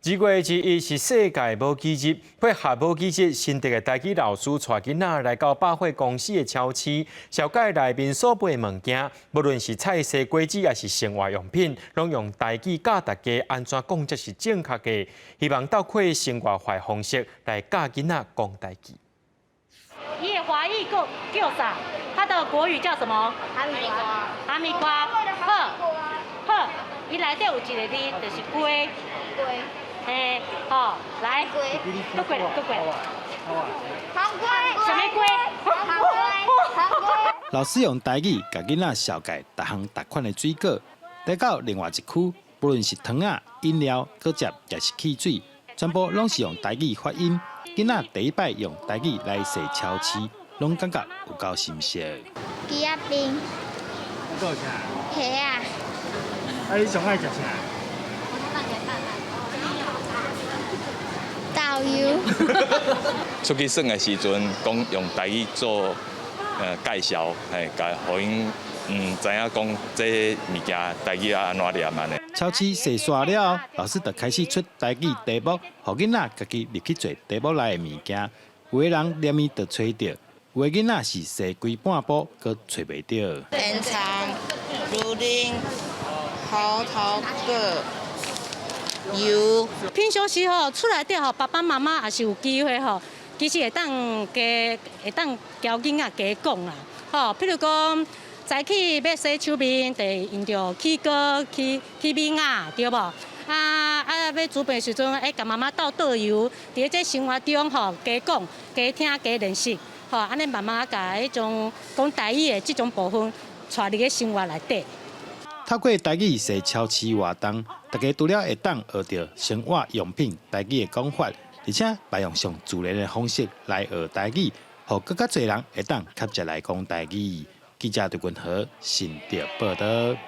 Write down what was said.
2月21是世界母語日，配合母語日，新竹的台語老師帶囡仔來到百貨公司的超市，紹介內面所賣物件，無論是菜蔬果子，抑是生活用品，攏用台語教大家按怎講才是正確的。希望透過生活化方式來教囡仔講台語。伊的華語叫叫啥？他的國語叫什麼？哈密瓜。哈密瓜。好，好，伊內底有一个字，就是瓜。瓜。嘿，好，來，閣過來，閣過來。黃瓜。啥物瓜？黃瓜。黃瓜。老師用台語共囡仔紹介逐項逐款的水果，來到另外一區，不論是糖仔、飲料、果汁，抑是汽水，全部攏是用台語發音。囡仔第一擺用台語來踅超市，攏感覺有夠新鮮。枝仔冰。閣有啥？蝦仔。啊，你上愛食啥？豆油。出去耍的時陣，講用台語做介紹，嘿，共予𪜶知影講這物件台語啊按怎念按呢。超市踅煞了後，老師就開始出台語題目，予囡仔家己入去揣題目內的物件。有的人念伊就揣著，有的囡仔是踅規半晡，閣揣袂著。煙腸、蘆奶、猴頭果、油。平常時吼厝內底吼，爸爸媽媽也是有機會吼，其實會當加會當教囡仔加講啦，吼，譬如講早起欲洗手面，就用著起鍋起起米仔，對無？啊啊，欲煮飯時陣，會共媽媽鬥倒油，佇咧這生活中吼，加講、加聽、加練習，吼，按呢慢慢共彼種講台語的這種部分，帶入去生活內底。透過台語踅超市活動，大家除了會當學著生活用品台語的講法，而且嘛用上自然的方式來學台語，予閣較濟人會當較捷來講台語。記者陳君和新竹報導。